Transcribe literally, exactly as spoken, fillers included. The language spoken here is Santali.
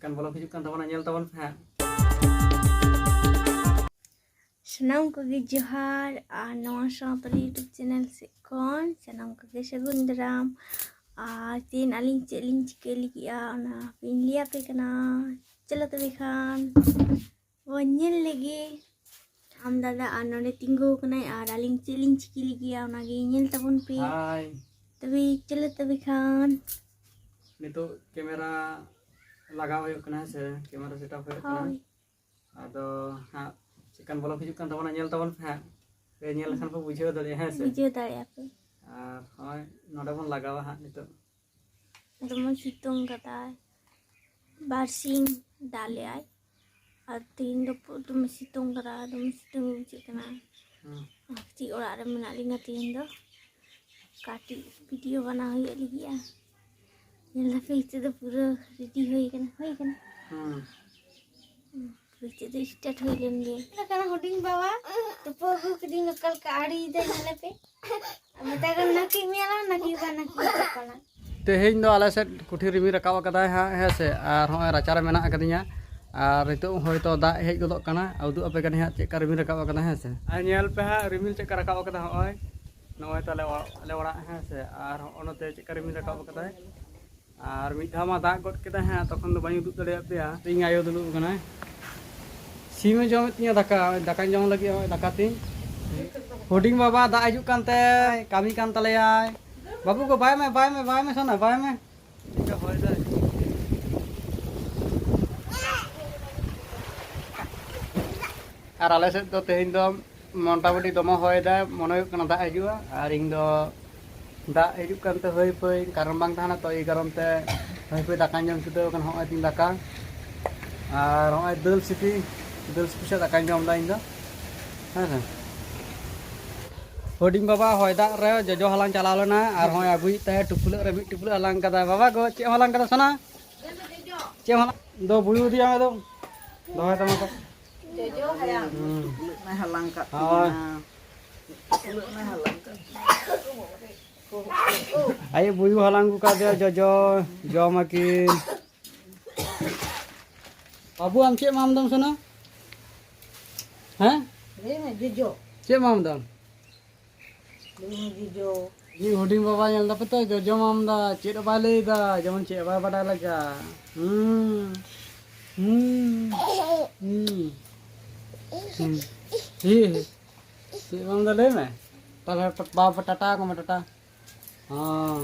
ᱠᱟᱱ ᱵᱚᱞᱚ ᱦᱤᱡᱩᱜ ᱠᱟᱱ ᱛᱟᱵᱚᱱᱟ, ᱧᱮᱞ ᱛᱟᱵᱚᱱ ᱯᱮ ᱦᱟᱸᱜ᱾ ᱥᱟᱱᱟᱢ ᱠᱚᱜᱮ ᱡᱚᱦᱟᱨ, ᱟᱨ ᱱᱚᱣᱟ ᱥᱟᱶᱛᱟᱞᱤ YouTube channel ᱥᱮᱫ ᱠᱷᱚᱱ ᱥᱟᱱᱟᱢ ᱠᱚᱜᱮ ᱥᱟᱹᱜᱩᱱ ᱫᱟᱨᱟᱢ᱾ ᱟᱨ ᱛᱮᱦᱮᱧ ᱟᱹᱞᱤᱧ ᱪᱮᱫ ᱞᱤᱧ ᱪᱤᱠᱟᱹᱭ ᱞᱟᱹᱜᱤᱫᱼᱟ, ᱚᱱᱟ ᱦᱟᱯᱮᱧ ᱞᱟᱹᱭ ᱟᱯᱮ ᱠᱟᱱᱟ᱾ ᱪᱚᱞᱚ ᱛᱚᱵᱮ ᱠᱷᱟᱱ ᱵᱚᱱ ᱧᱮᱞ ᱞᱮᱜᱮ᱾ ᱟᱢ ᱫᱟᱫᱟ ᱟᱨ ᱱᱚᱰᱮ ᱛᱤᱸᱜᱩ ᱟᱠᱟᱱᱟᱭ, ᱟᱨ ᱟᱹᱞᱤᱧ ᱪᱮᱫ ᱞᱤᱧ ᱪᱤᱠᱟᱹ ᱞᱟᱹᱜᱤᱫᱼᱟ, ᱚᱱᱟᱜᱮ ᱧᱮᱞ ᱛᱟᱵᱚᱱ ᱯᱮ᱾ ᱦᱟᱭ᱾ ᱛᱚᱵᱮ ᱪᱚᱞᱚ ᱛᱚᱵᱮ ᱠᱷᱟᱱ᱾ ᱱᱤᱛᱚᱜ ᱠᱮᱢᱮᱨᱟ ᱞᱟᱜᱟᱣ ᱦᱩᱭᱩᱜ ᱠᱟᱱᱟ, ᱦᱮᱸ ᱥᱮ? ᱠᱮᱢᱮᱨᱟ ᱥᱮᱴᱟᱯ ᱦᱩᱭᱩᱜ ᱠᱟᱱᱟ᱾ ᱦᱳᱭ᱾ ᱟᱫᱚ ᱦᱟᱸᱜ ᱪᱮᱫᱠᱟᱱ ᱵᱞᱚᱜ ᱦᱤᱡᱩᱜ ᱠᱟᱱ ᱛᱟᱵᱚᱱᱟ, ᱧᱮᱞ ᱛᱟᱵᱚᱱ ᱯᱮ ᱦᱟᱸᱜ᱾ ᱯᱮ ᱧᱮᱞ ᱞᱮᱠᱷᱟᱱ ᱯᱮ ᱵᱩᱡᱷᱟᱹᱣ ᱫᱟᱲᱮᱭᱟᱜᱼᱟ, ᱦᱮᱸ ᱥᱮ? ᱵᱩᱡᱷᱟᱹᱣ ᱫᱟᱲᱮᱭᱟᱜᱼᱟ ᱯᱮ᱾ ᱟᱨ ᱦᱚᱸᱜᱼᱚᱭ ᱱᱚᱰᱮ ᱵᱚᱱ ᱞᱟᱜᱟᱣᱟ ᱦᱟᱸᱜ ᱱᱤᱛᱚᱜ᱾ ᱫᱚᱢᱮ ᱥᱤᱛᱩᱝ ᱠᱟᱫᱟᱭ, ᱵᱟᱨᱥᱤᱧ ᱫᱟᱜ ᱞᱮᱜᱼᱟᱭ, ᱟᱨ ᱛᱮᱦᱮᱧ ᱫᱚ ᱯᱩ-, ᱫᱚᱢᱮ ᱥᱤᱛᱩᱝ ᱠᱟᱫᱟ, ᱫᱚᱢᱮ ᱥᱤᱛᱩᱝ ᱜᱮ ᱵᱩᱡᱷᱟᱹᱜ ᱠᱟᱱᱟ᱾ ᱦᱩᱸ᱾ ᱠᱟᱹᱴᱤᱡ ᱚᱲᱟᱜ ᱨᱮ ᱢᱮᱱᱟᱜ ᱞᱤᱧᱟ ᱛᱮᱦᱮᱧ ᱫᱚ, ᱠᱟᱹᱴᱤᱡ ᱵᱷᱤᱰᱤᱭᱳ ᱵᱟᱱᱟᱣ ᱦᱩᱭᱩᱜ ᱞᱟᱹᱜᱤᱫᱼᱟ᱾ ᱧᱮᱞ ᱫᱟᱯᱮ, ᱱᱤᱛᱚᱜ ᱫᱚ ᱯᱩᱨᱟᱹ ᱨᱮᱰᱤ ᱦᱩᱭ ᱠᱟᱱᱟ, ᱦᱩᱭ ᱠᱟᱱᱟ᱾ ᱦᱩᱸ᱾ ᱱᱤᱛᱚᱜ ᱫᱚ ᱥᱴᱟᱨᱴ ᱦᱩᱭ ᱞᱮᱱ ᱜᱮ᱾ ᱧᱮᱞᱚᱜ ᱠᱟᱱᱟ ᱦᱩᱰᱤᱧ ᱵᱟᱵᱟ, ᱛᱩᱯᱩ ᱟᱹᱜᱩ ᱠᱤᱫᱤᱧ, ᱚᱠᱟ ᱞᱮᱠᱟ ᱟᱲᱮᱭᱮᱫᱟᱭ, ᱧᱮᱞᱮ ᱯᱮ᱾ ᱢᱮᱛᱟᱭ ᱠᱟᱱᱟ, "ᱱᱟᱹᱠᱤᱡ ᱢᱮᱭᱟ ᱞᱟᱝ, ᱱᱟᱹᱠᱤᱡ ᱵᱟ, ᱱᱟᱹᱠᱤᱡ ᱪᱟᱯᱟ ᱞᱟᱝ᱾" ᱛᱮᱦᱮᱧ ᱫᱚ ᱟᱞᱮ ᱥᱮᱫ ᱠᱩᱴᱷᱤᱱ ᱨᱤᱢᱤᱞ ᱨᱟᱠᱟᱵ ᱟᱠᱟᱫᱟᱭ ᱦᱟᱸᱜ, ᱦᱮᱸ ᱥᱮ, ᱟᱨ ᱦᱚᱸᱜᱼᱚᱭ ᱨᱟᱪᱟ ᱨᱮ ᱢᱮᱱᱟᱜ ᱟᱠᱟᱫᱤᱧᱟ, ᱟᱨ ᱱᱤᱛᱚᱜ ᱦᱚᱭᱛᱳ ᱫᱟᱜ ᱦᱮᱡ ᱜᱚᱫᱚᱜ ᱠᱟᱱᱟ᱾ ᱩᱫᱩᱜ ᱟᱯᱮ ᱠᱟᱹᱱᱟᱹᱧ ᱦᱟᱸᱜ ᱪᱮᱫ ᱞᱮᱠᱟ ᱨᱤᱢᱤᱞ ᱨᱟᱠᱟᱵ ᱟᱠᱟᱫᱟ, ᱦᱮᱸ ᱥᱮ᱾ ᱟᱨ ᱧᱮᱞ ᱯᱮ ᱦᱟᱸᱜ ᱨᱤᱢᱤᱞ ᱪᱮᱫ ᱞᱮᱠᱟ ᱨᱟᱠᱟᱵ ᱟᱠᱟᱫᱟ, ᱦᱚᱸᱜᱼᱚᱭ ᱱᱚᱜᱼᱚᱭ ᱛᱟᱞᱮ ᱚᱲᱟᱜ, ᱟᱞᱮ ᱚᱲᱟᱜ, ᱦᱮᱸ ᱥᱮ, ᱟᱨ ᱦᱚᱸᱜᱼᱚ ᱱᱚᱛᱮ ᱪᱮᱫ ᱞᱮᱠᱟ ᱨᱤᱢᱤᱞ ᱨᱟᱠᱟᱵ ᱟᱠᱟᱫᱟᱭ᱾ ᱟᱨ ᱢᱤᱫ ᱫᱷᱟᱣ ᱢᱟ ᱫᱟᱜ ᱜᱚᱫ ᱠᱮᱫᱟᱭ ᱦᱟᱸᱜ, ᱛᱚᱠᱷᱚᱱ ᱫᱚ ᱵᱟᱹᱧ ᱩᱫᱩᱜ ᱫᱟᱲᱮᱭᱟᱜ ᱯᱮᱭᱟ᱾ ᱤᱧ ᱟᱭᱳ ᱫᱩᱲᱩᱵ ᱟᱠᱟᱱᱟᱭ, ᱥᱤᱢᱮ ᱡᱚᱢᱮᱫ ᱛᱤᱧᱟᱹ ᱫᱟᱠᱟ, ᱫᱟᱠᱟᱧ ᱡᱚᱢ ᱞᱟᱹᱜᱤᱫ ᱱᱚᱜᱼᱚᱭ ᱫᱟᱠᱟ ᱛᱤᱧ᱾ ᱦᱩᱰᱤᱧ ᱵᱟᱵᱟ ᱫᱟᱜ ᱦᱤᱡᱩᱜ ᱠᱟᱱ ᱛᱮ ᱠᱟᱹᱢᱤ ᱠᱟᱱ ᱛᱟᱞᱮᱭᱟᱭ᱾ ᱵᱟᱹᱵᱩ ᱜᱚ ᱵᱟᱭ ᱢᱮ, ᱵᱟᱭ ᱢᱮ, ᱵᱟᱭ ᱢᱮ ᱥᱳᱱᱟ, ᱵᱟᱭ ᱢᱮ᱾ ᱟᱨ ᱟᱞᱮ ᱥᱮᱫ ᱫᱚ ᱛᱮᱦᱮᱧ ᱫᱚ ᱢᱚᱴᱟᱢᱩᱴᱤ ᱫᱚᱢᱮ ᱦᱚᱭ ᱫᱟᱭ, ᱢᱚᱱᱮ ᱦᱩᱭᱩᱜ ᱠᱟᱱᱟ ᱫᱟᱜ ᱦᱤᱡᱩᱜᱼᱟ᱾ ᱟᱨ ᱤᱧ ᱫᱚ ᱫᱟᱜ ᱦᱤᱡᱩᱜ ᱠᱟᱱᱛᱮ ᱦᱟᱹᱭ ᱯᱷᱟᱹᱭ ᱠᱟᱨᱚᱱ ᱵᱟᱝ ᱛᱟᱦᱮᱱᱟ, ᱛᱚ ᱮᱭ ᱠᱟᱨᱚᱱ ᱛᱮ ᱦᱟᱹᱭ ᱯᱷᱟᱹᱭ ᱫᱟᱠᱟᱧ ᱡᱚᱢ ᱪᱷᱩᱴᱟᱹᱣ ᱟᱠᱟᱱᱟ᱾ ᱦᱚᱸᱜᱼᱚᱭ ᱛᱤᱧ ᱫᱟᱠᱟ, ᱟᱨ ᱦᱚᱸᱜᱼᱚᱭ ᱫᱟᱹᱞ ᱥᱤᱯᱤ, ᱫᱟᱹᱞ ᱥᱤᱯᱤ ᱥᱟᱶ ᱫᱟᱠᱟᱧ ᱡᱚᱢ ᱮᱫᱟ ᱤᱧ ᱫᱚ, ᱦᱮᱸ ᱥᱮ᱾ ᱦᱩᱰᱤᱧ ᱵᱟᱵᱟ ᱦᱚᱭ ᱫᱟᱜ ᱨᱮ ᱡᱚᱡᱚ ᱦᱟᱞᱟᱝ ᱪᱟᱞᱟᱣ ᱞᱮᱱᱟ, ᱟᱨ ᱦᱚᱸᱜᱼᱚᱭ ᱟᱹᱜᱩᱭᱮᱫ ᱛᱟᱭᱟ ᱴᱩᱯᱞᱟᱹᱜ ᱨᱮ ᱢᱤᱫ ᱴᱩᱯᱞᱟᱹᱜ ᱦᱟᱞᱟᱝ ᱠᱟᱫᱟ᱾ ᱵᱟᱵᱟ ᱜᱚ, ᱪᱮᱫ ᱮᱢ ᱦᱟᱞᱟᱝ ᱠᱟᱫᱟ ᱥᱳᱱᱟ? ᱪᱮᱫ ᱮᱢ ᱦᱟᱞᱟᱝ? ᱫᱚ ᱵᱩᱭᱩ ᱤᱫᱤᱭᱟ ᱢᱮ ᱫᱚ, ᱫᱚᱦᱚᱭ ᱛᱟᱢᱟ ᱠᱚ᱾ ᱡᱚᱡᱚ ᱦᱟᱞᱟᱝ᱾ ᱦᱩᱸ᱾ ᱴᱩᱯᱞᱟᱹᱜ ᱢᱟᱭ ᱦᱟᱞᱟᱝ ᱠᱟᱜ ᱦᱳᱭ᱾ ᱛᱤᱧᱟ᱾ ᱴᱩᱯᱞᱟᱹᱜ ᱢᱟᱭ ᱦᱟᱞᱟᱝ ᱠᱟᱜ ᱛᱤᱧᱟ᱾ ᱟᱭᱳ ᱵᱩᱭᱩ ᱦᱟᱞᱟᱝ ᱟᱹᱜᱩ ᱠᱟᱫᱮᱭᱟ ᱡᱚᱡᱚ, ᱡᱚᱢ ᱟᱹᱠᱤᱱ᱾ ᱵᱟᱹᱵᱩ, ᱟᱢ ᱪᱮᱫ ᱢᱟᱢ ᱫᱟᱢ ᱥᱮᱱᱟ? ᱦᱮᱸ? ᱞᱟᱹᱭ ᱢᱮ ᱡᱚᱡᱚ᱾ ᱪᱮᱫ ᱢᱟᱢ ᱫᱟᱢ? ᱞᱟᱹᱭ ᱢᱮ ᱡᱚᱡᱚ᱾ ᱤᱧ ᱦᱩᱰᱤᱧ ᱵᱟᱵᱟ ᱧᱮᱞ ᱫᱟᱯᱮ ᱛᱚ, ᱡᱚᱡᱚ ᱢᱟᱢ ᱫᱟ, ᱪᱮᱫ ᱦᱚᱸ ᱵᱟᱭ ᱞᱟᱹᱭ ᱫᱟ, ᱡᱮᱢᱚᱱ ᱪᱮᱫ ᱦᱚᱸ ᱵᱟᱭ ᱵᱟᱰᱟᱭ ᱞᱮᱠᱟ᱾ ᱦᱩᱸ᱾ ᱦᱩᱸ᱾ ᱦᱩᱸ᱾ ᱦᱩᱸ᱾ ᱦᱤ, ᱦᱤ᱾ ᱪᱮᱫ ᱢᱟᱢ ᱫᱟ ᱞᱟᱹᱭ ᱢᱮ? ᱛᱟᱦᱞᱮ ᱵᱟᱵᱟ ᱴᱟᱴᱟ ᱠᱚ ᱢᱮ, ᱴᱟᱴᱟ᱾ ᱦᱚᱸ᱾